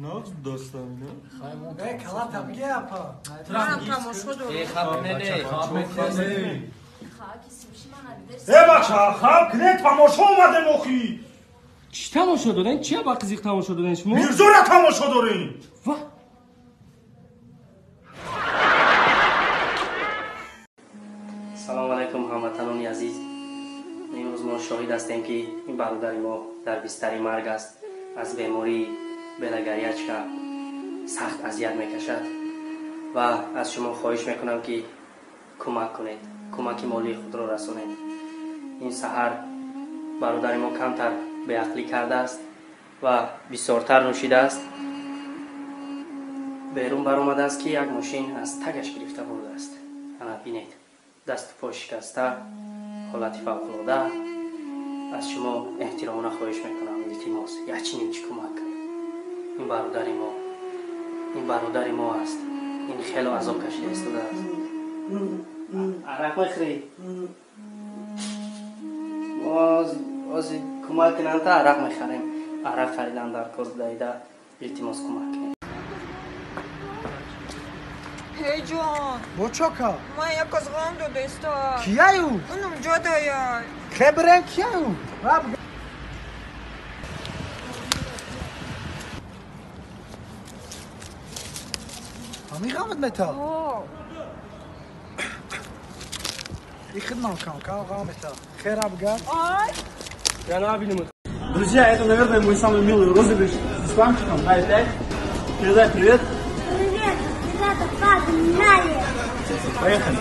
Нағз достам ино. Э, калата бге апа. Манам тамошо дорам. Э, хаб не, не. Э, бача, хаб кне тамошо омадем охи. Чӣ тамошо дорем? Чия ба қизиқ тамошо дорем шумо? Мирзора тамошо дорем. Ва. Салом алайкум ҳамватанони азиз. Имрӯз мо шоҳид ҳастем, ки ин бародари мо дар бистари марг аст. Аз бемории белогарячка сахт азият мекашад ва аз шумо хоҳиш мекунам, ки кӯмак кунед, кӯмаки молии худро расонед. Ин саҳар бародари мо камтар беақлӣ кардааст ва бисёртар нӯшидааст. Берун баромадааст, ки як мошин аз тагаш гирифта бурдааст. Ана бинед, дасту по шикаста, ҳолати фавқулода. Аз шумо эҳтиромона хоҳиш мекунам, илтимос, якчининчи кӯмак кунед. Ин бародари мо, ин бародари мо аст. Ин хело азоб кашида истодааст. Арақ мехӯрӣ? Ози кӯмак кунанд та арақ мехарем. Арақ харидан дар кор будаида, илтимос, кӯмак кунед. Эй ҷон. Бочока. Ман як аз ғам додаиста. Кияю? Унум ҷодая. Хебрен кияю? Раб. Ами ғамат мета? О. Ихидман кам, кам ғамета. Хераб гар. Ай. Я набинем. Друзья, это, наверное, мой самый милый розыгрыш с Исламчиком. Дай пять. Передай привет. Привет, ребята, погнали! Поехали.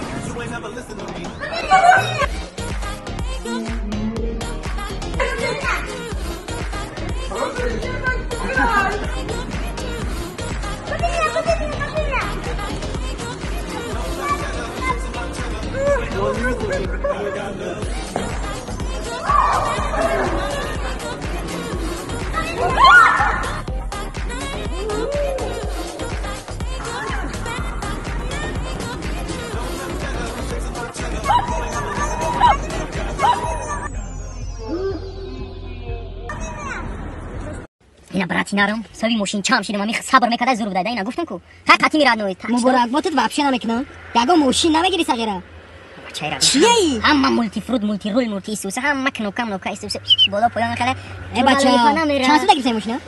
Ина брати нарам, сови мошин чам шидам, ами сабр мекарда зур будай, ина гуфтам ку. Хай қати мирадной. Муборакботат вообще намекунам. Ягон мошин намегири сағира. Бачайра. Чияи? Ҳама мултифрут, мултирул, мултиисуса, ҳама кнопка, кнопка исуса, боло поён хала. Э бача, чанд суда гирифтай мошина?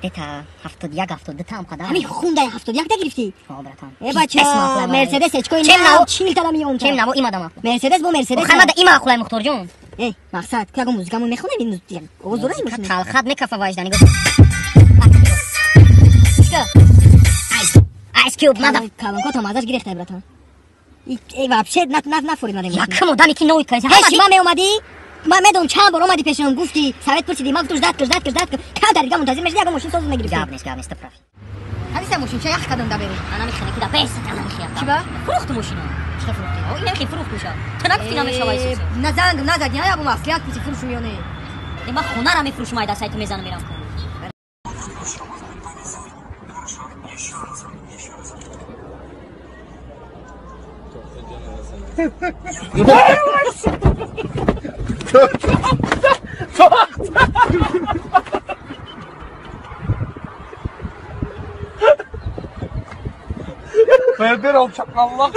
Где-то 71, 72 там қадар. Ҳамин хундай 71 та гирифтӣ? О, братан. Э бача, Мерседес ҳечкои Чем наво? 40 та миён. Чем наво имадам. Мерседес бо Мерседес. Хамада има хулай Мухторҷон. Э, мақсад, ку ягон музикамон мехонем, ин овоз дорад ин мошина? Талхат мекафа ваҷда, нигоҳ. Ишка. Ice Cube, мада. Калонко то мазаш гирехтай, братан. Э, вообще на нафорид мадем. Якм одаме ки нови кайса. Пеши ман меомадӣ? Ман медонам чанд бор омадӣ пешам, гуфтӣ, совет пурсидӣ, ман гуфтам ждать кун, ждать кун, ждать кун. Камтар дига мунтазир мешудӣ, ягон мошин соз мегирифтӣ. Гап нест, гап нест, ту прав. Ҳадиса мошин ча ях кардам да берун. Ана мехоҳам ки да бес, ана мехоҳам. Чӣ ба? Фурӯхту мошино. Чӣ фурӯхтӣ? О, ина фурӯхту ша. Ту нагуфтӣ намешава Исус. На занг назадӣ, ая бо маслиҳат пурсӣ фурӯшум ё не? Э, ман хонара мефурӯшум, айда сайту мезанам мерам. Berber olacak Allah.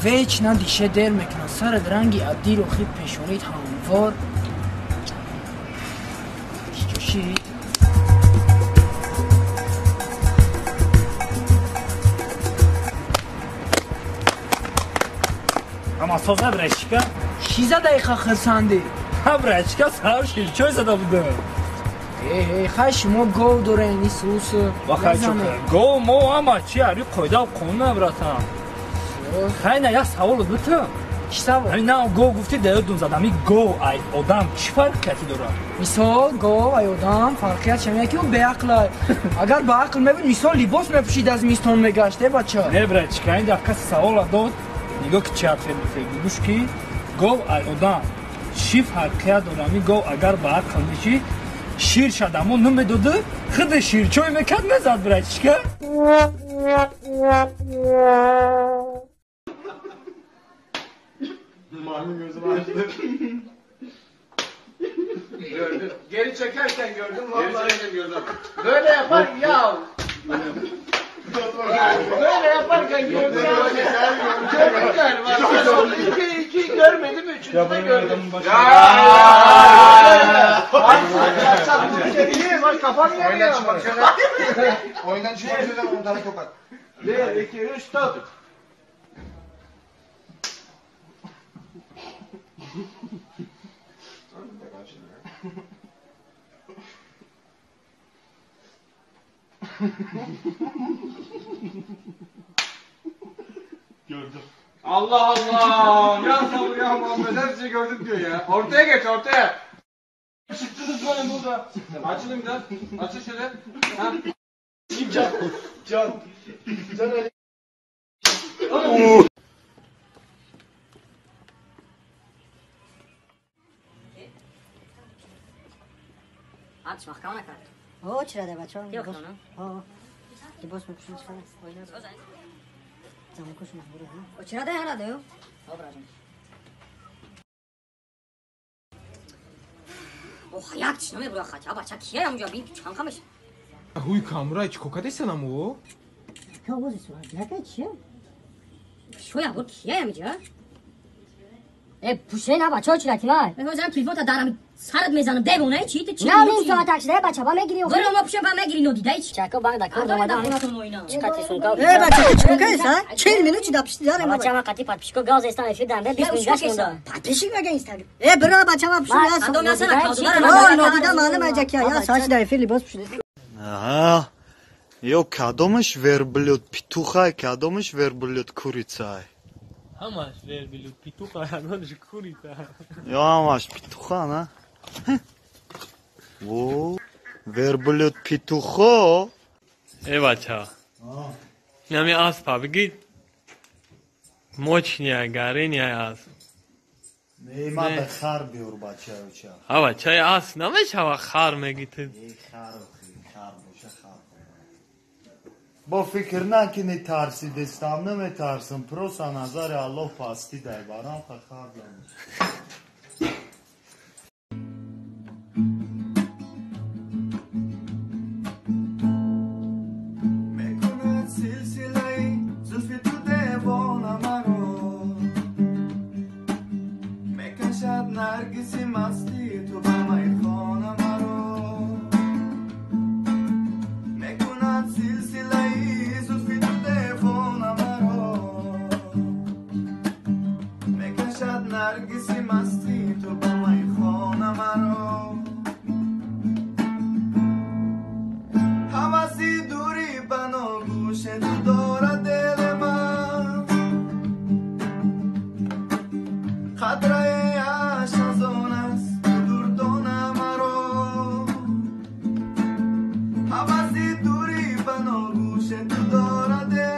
Веч на дише дер мекунад, сарат ранги аддӣ рохи пешонит ҳамвор. Чошид? Ама соза брачка. Чӣ задаи ха хирсандӣ? Ха брачка сар ширчой зада буда. Э, хай шумо гов дорен, исус. Ва хай чо гов мо ама чи ари қоида ва қонун братан. Хай на як савол бутам. Чӣ савол? Ҳамин на гов гуфти да ёдум зад. Ҳамин гов ай одам чӣ фарқияти дорад? Мисол гов ай одам фарқият шамия ки ӯ беақл. Агар ба ақл мебуд, мисол либос мепӯшид, аз мистон мегашт, э бача. Не брачка, ин дафъа каси савола дод. Нигоҳ ки чӣ ҳарфе мефеги. Гӯш ки гов ай одам чӣ фарқият дорад? Ҳамин гов агар ба ақл мешид, шир шадамо намедоду, худи ширчой мекард, мезад брачка. Maymun gözünü açtı. Gördüm. Geri çekerken gördüm. Vallahi geri gördüm. Böyle yapar ya. Böyle yaparken gördüm. Gördüm galiba. İki görmedim, üçüncü de gördüm. Ya! Bak kafam yanıyor. Oyundan çıkmak üzere 10 tane tokat. 1, 2, 3, 4. Gördüm. Allah Allah! Ya sabır ya Muhammed, her şeyi gördüm diyor ya. Ortaya geç, ortaya. Çıktınız bana burada. Açılın biraz. Açıl şöyle. Ha. Can. Can. Can Ali. Aç bak kamera kart. О, чира да бача. Yok lan. О. Либос мепушин чира. Замокош махбура. О чира да яра да yo. Добра жан. О як чи намебура хача бача кия амҷа бин чан хамеш. Ҳуй камра чи кокадесана мо? Ка ози суа. Яка чи? Шоя бо кия амҷа? Э пушена бача чира тимай. Мегӯям зам телефон та дарам сарат мезанам девона чи ти чи. На ним соат такшида бача ба мегири. Варо ма пушен ба мегири нодидай чи. Чако банг да кор домада. Чи қати сумка. Э бача чи кокаеса? 40 минут чи да пишти дарем. Бача ма қати подписчико газ эстан эфир дам 20 минут гаш монда. Подписчик мега инстаграм. Э бро бача ма пушен я. О нодида маълум аҷа кия я соат да эфир либос пушида. Аҳа. Ё кадомаш верблюд петухай, кадомаш верблюд курицай. Ҳамаш верблюд петуха, ҳамаш курица. Ё ҳамаш петуха, на? Во, верблюд петухо. Э бача. Нами аспа бигид. Мощная горения асп. Не, ма да хар биёр бача оча. А бача асп намешава хар мегид. Э хар охи, хар боша хар. Бо фикр накунӣ тарсидестам, наметарсам, просто назари Аллоҳ пастӣ дай барам хар дамеш. Мекунад силсилаи зулфи ту девона маро, мекашад наргиси масти ту ба майхона маро. Мекунад силсилаи зулфи ту девона маро, мекашад наргиси масти ту ба майхона маро. Ҳаваси дури баногӯше ту дорад дили ман, қатраи ашк аз он аст ту дурдона маро. Ҳаваси дури баногӯше ту дорад дили